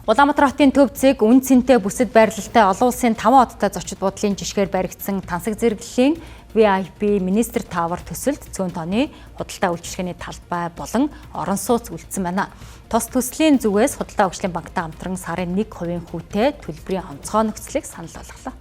Улаанбаатар хотын төв зэг үн цэнтэй бүсэд байрлалтай олон улсын 5 хоттой зочид буудлын жишгээр баригдсан тансаг зэрэглэлийн VIP Minister Tower төсөлд цөөн тооны худалдаа үйлчилгээний талбай болон орон сууц үлдсэн байна. Тус төслийн зүгээс худалдаа хөгжлийн банктай хамтран сарын 1% хүүтэй төлбөрийн онцгой нөхцөлийг санал болголоо.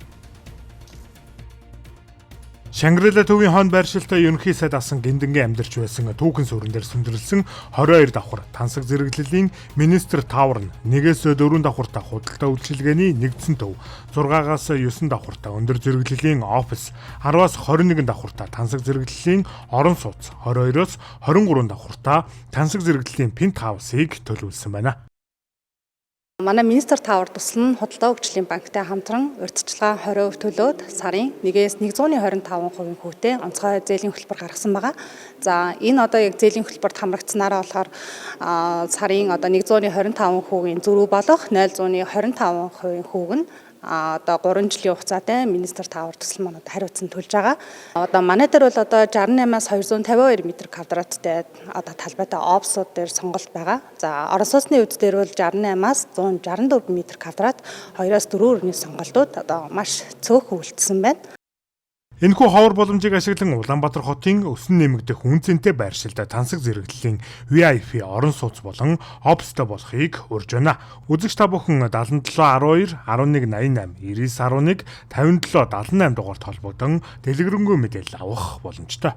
Шангрила төвийн хойно байршилтай ерөнхий сайд асан Гиндэнгийн амьдарч байсан түүхэн суурин дээр сүндэрлсэн 22 давхар тансаг зэрэглэлийн Minister Tower нь 1-ээс 4 давхартай худалдаа үйлчилгээний нэгдсэн төв, 6-аас 9 давхартай өндөр зэрэглэлийн офис, 10-аас 21 давхартай тансаг зэрэглэлийн орон сууц, 22-оос 23 давхартай тансаг зэрэглэлийн пентхаусыг төлөвлөсөн байна. Манай Minister Tower төсөл нь худалдаа хөгжлийн банктай хамтран урьдчилгаа 20% төлөөд сарын 1-ээс 125% хүүтэй онцгой зээлийн хөтөлбөр гаргасан байгаа. За, энэ одоо яг зээлийн хөтөлбөрт хамрагдсанараа болохоор сарын одоо 125 хүүгийн зөрүү болох 0.25% хүүг нь одоо 3 жилийн хугацаатай Minister Tower төсөл маань одоо хариуцсан төлж байгаа. Одоо манай дээр бол одоо 68-аас 252 м квадраттай одоо талбайтай офисууд дээр сонголт байгаа. За, орон сууцны хувьд дээр бол 68-аас 164 м квадрат 2-оос 4 өрөөний сонголтууд одоо маш цөөхөн үлдсэн байна. Энэхүү ховор боломжийг ашиглан Улаанбаатар хотын өсөн нэмэгдэх үн цэнтэй байршилд тансаг зэрэглэлийн VIP орон сууц болон офистой болохыг урьж байна. Үзэгч та бүхэн 77 12 11 88 99 11 57 78 дугаарт холбогдон дэлгэрэнгүй мэдээлэл авах боломжтой.